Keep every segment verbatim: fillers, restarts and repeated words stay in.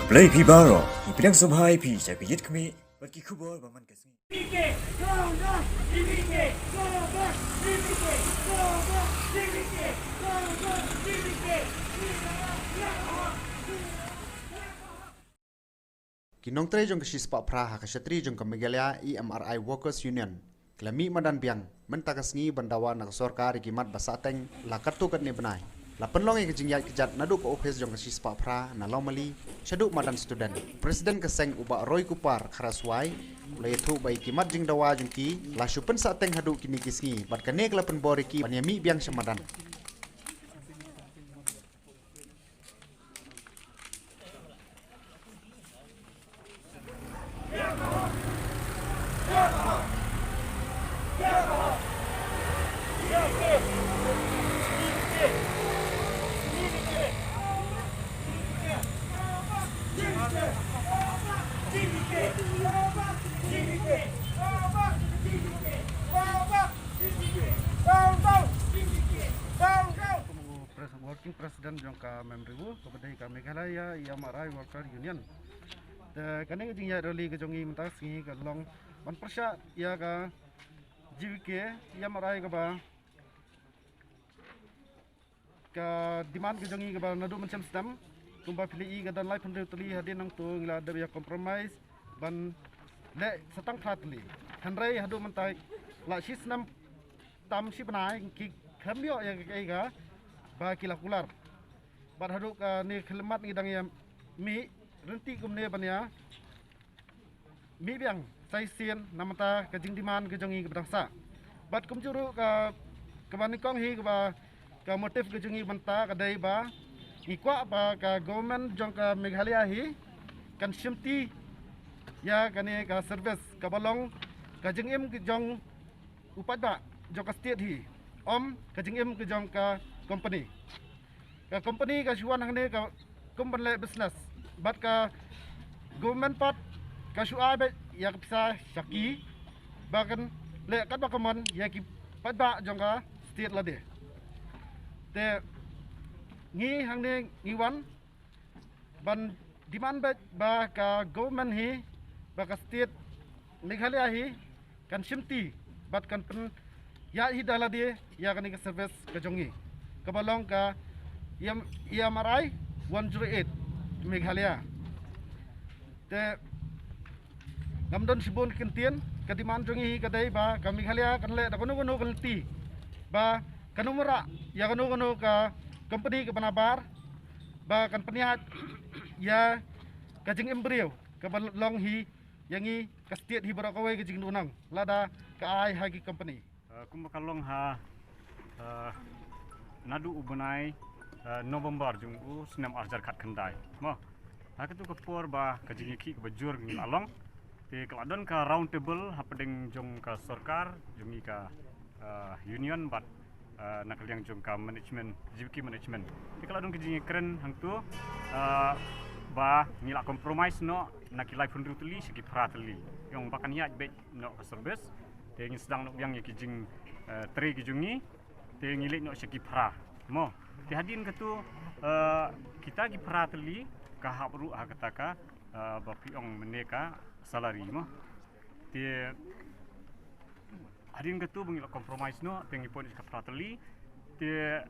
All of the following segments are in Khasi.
Blei phi baroh, ngi pdiang sngewbha ïa phi sha ka Ïit Khmih bad ki khubor ba man ka sngi. Ki nongtrei jong ka shispah phra ha ka shatri jong ka Meghalaya E M R I Workers Union ki la mih madan biang mynta ka sngi ban dawa na ka sorkar ïa ki mat ba sahteng la katto katne bnai. La pynlong ïa ka jingïaid kjat naduh ka ophis jong ka shispah phra na Lawmali shaduh madan student. President ka seng u Bah Roy Kupar Kharaswai u la ïathuh ba ïa ki mat jingdawa jong ki la shu pynsahteng haduh kine ki sngi bad kane ka la pynbor ïa ki ban ïa mih biang sha madan. Pres-, working president jong ka M R I W, kaba dei ka Meghalaya E M R I Worker Union. Te kane ka jingïaid rally ka jong ngi mynta ka sngi ka long ban pyrshah ïa ka G V K, E M R I kaba ka demand ka jong ngi kaba naduh mynshem snem, kumba phi la ïohi ka don laiphew tylli hadien nangto ngi la dep ïa compromise ban leh sa tang phra tylli. Hynrei haduh mynta la shi snem tam shi bnai ki khlem ïoh ïa kaei kaba ki la kular. Bad haduh kane khyllipmat ngi dang ïa mih ryntih kumne ban ïa mih biang sa shisien na ka bynta ka jingdemand ka jong ngi kaba dang sah. Bad kumjuh ruh ka, kaba nyngkong hi kaba ka motive ka jong ngi mynta ka dei ba ngi kwah ba ka government jong ka Meghalaya hi kan shimti ïa kane ka service kaba long ka jingim ka jong u paidbah jong ka state hi, ym ka jingim ka jong ka company. Ka company ka shu wan hangne ka kum ban leh business, bad ka government pat ka shu ai beit ïa ka pisa sha ki ba kan leh katba ka mon ïa ki paidbah jong ka state lade. Te ngi hangne ngi wan ban demand beit ba ka government hi, ba ka state Meghalaya hi kan shimti bad kan pynïaid hi da lade ïa kane ka service ka jong ngi kaba long ka E M, E M R I one zero eight Meghalaya. Te ngam don shibun ki kyntien, ka demand jong ngi hi ka dei ba ka Meghalaya kan leh da kano kano ka lynti ba kan ym wanrah ïa kano kano ka company kaba nabar ba kan pynïaid ïa ka jingim briew kaba long hi ïa ngi ka state hi baroh kawei ka jingduhnong lada ka ai ha ki company. Eh, kumba ka long ha, eh, naduh u bnai, eh, November jong u snem arhajar khatkhyndai. Mo, ha katu ka por ba ka jingïakhih kaba jur ngi la long. Te ka la don ka round table hapdeng jong ka sorkar, jong ngi ka, eh, union bad, eh, na ka liang jong ka management, G V K management. Te ka la don ka jingïakren hangtu, eh, ba ngi la compromise noh na ki laiphew hynriew tylli sha ki phra tylli. Ïong ba kan ïaid beit noh ka service. Te ngi sdang noh biang ïa ki jing, eh, trei ki jong ngi. Te ngi leit noh sha ki phra. Mo. Te hadien katu, eh, kita ki phra tylli ka hap ruh ha kata ka, eh, ba phi ong mynne ka salary mo. Te hadien katu ba ngi la compromise noh, te ngi poi noh sha ka phra tylli. Te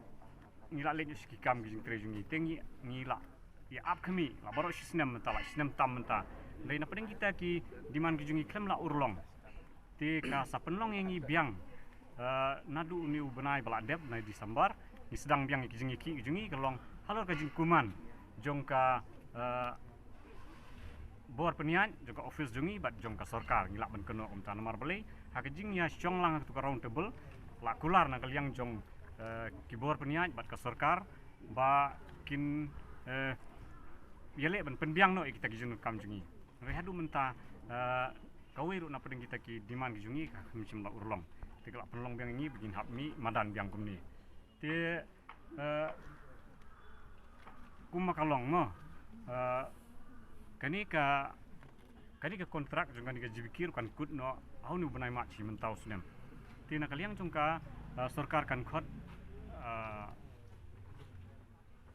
ngi la leit noh sha ki kam ki jingtrei jong ngi. Te ngi, ngi la ïa ap khmih, la baroh shi snem mynta, la shi snem tam mynta. Dei na pdeng kita ki demand ki jong ngi khlem la urlong. Te ka sa pynlong ïa ngi biang, eh, naduh une u bnai ba la dep, bnai December, ngi sdang biang ïa ki jingïakhih ki jong ngi ka long halor ka jingkuman jong ka, eh, bor pynïaid, jong ka office jong ngi bad jong ka sorkar, ngi lah ban kynnoh kumta namar balei ha ka jingïashong lang ha katu ka round table la kular na ka liang jong, eh, ki bor pynïaid bad ka sorkar ba kin, eh, ïaleh ban pynbiang noh ïa kita ki jingdonkam jong ngi. Hynrei haduh mynta, eh, kawei ruh na pdeng kita ki demand ki jong ngi kam shym la urlong. Te ka la pynlong biang ïa ngi ba ngin hap mih madan biang kumne. Te, eh, kumba ka long mo, eh, kane ka, kane ka contract jong kane ka G V K ruh kan kut noh ha une u bnai March hi mynta u snem. Te na ka liang jong ka, eh, sorkar kan khot, eh,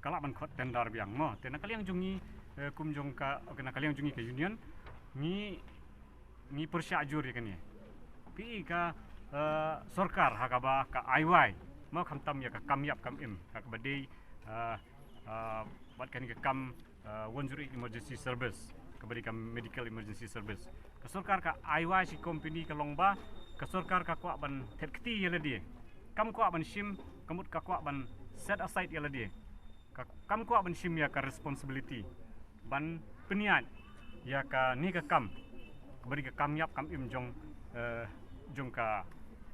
ka lah ban khot tender biang mo. Te na ka liang jong ngi, Eh, kum jong ka, ka na ka liang jong ngi ka union, ngi, ngi pyrshah jur ïa kane. Phi i ka, eh, sorkar ha kaba ka ai wai, mo, khamtam ïa ka kam ïap kam im ha kaba dei, eh, eh, bad kane ka kam, eh, one zero eight emergency service, kaba dei ka medical emergency service. Ka sorkar ka ai wai shi company ka long ba ka sorkar ka kwah ban thet kti ïa lade. Kam kwah ban shim, ka mut ka kwah ban set aside ïa lade. Ka, kam kwah ban shim ïa ka responsibility ban pynïaid ïa kane ka kam, kaba dei ka kam ïap kam im jong, eh, jong ka,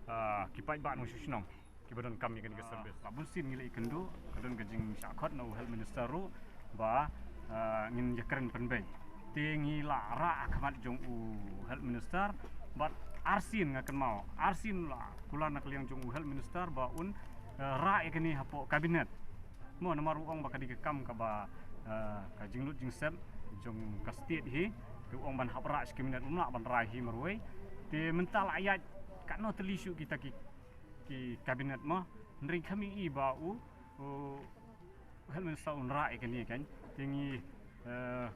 eh, ki paidbah nongshong shnong kiba donkam ïa kane ka service. Bad bun sien ngi la ïakynduh, ka don ka jingshah khot na u health minister ruh ba, eh, ngin ïakren pynbeit. Te ngi la rah ha khmat jong u health minister bad arsien, nga kynmaw arsien la kular na ka liang jong u health minister ba un, eh, rah ïa kane hapoh cabinet. Mo, namar u ong ba ka dei ka kam kaba, eh, ka jinglut jingsep jong ka state hi. Te u ong ban hap rah sha cabinet, um lah ban rah hi marwei. Te mynta la ïaid katno tylli shuh kita ki, ki cabinet mo. Hynrei kam i ba u, u health minister un rah ïa kane kan. Te ngi, eh,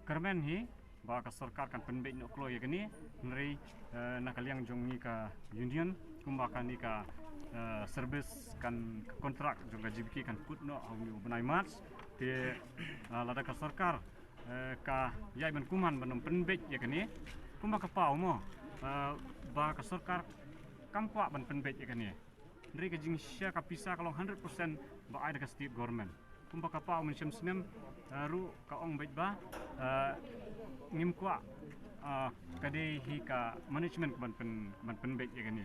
kyrmen hi ba ka sorkar kan pynbeit noh kloi ïa kane, hynrei, eh, na ka liang jong ngi ka union, kumba kane ka, eh, service kan, ka kontrak jong ka G B K kan kut noh ha une u bnai March. Te, eh, lada ka sorkar, eh, ka ïai ban kuman ban ym pynbeit ïa kane, kumba ka paw mo, eh, ba ka sorkar kam kwah ban pynbeit ïa kane. Hynrei ka jingshah ka pisa ka long hundred percent ba ai da ka state government. Kumba ka paw mynshem snem, eh, ruh ka ong beit ba, eh, ngim kwah, eh, ka dei hi ka management ka ban pyn, ka ban pynbeit ïa kane.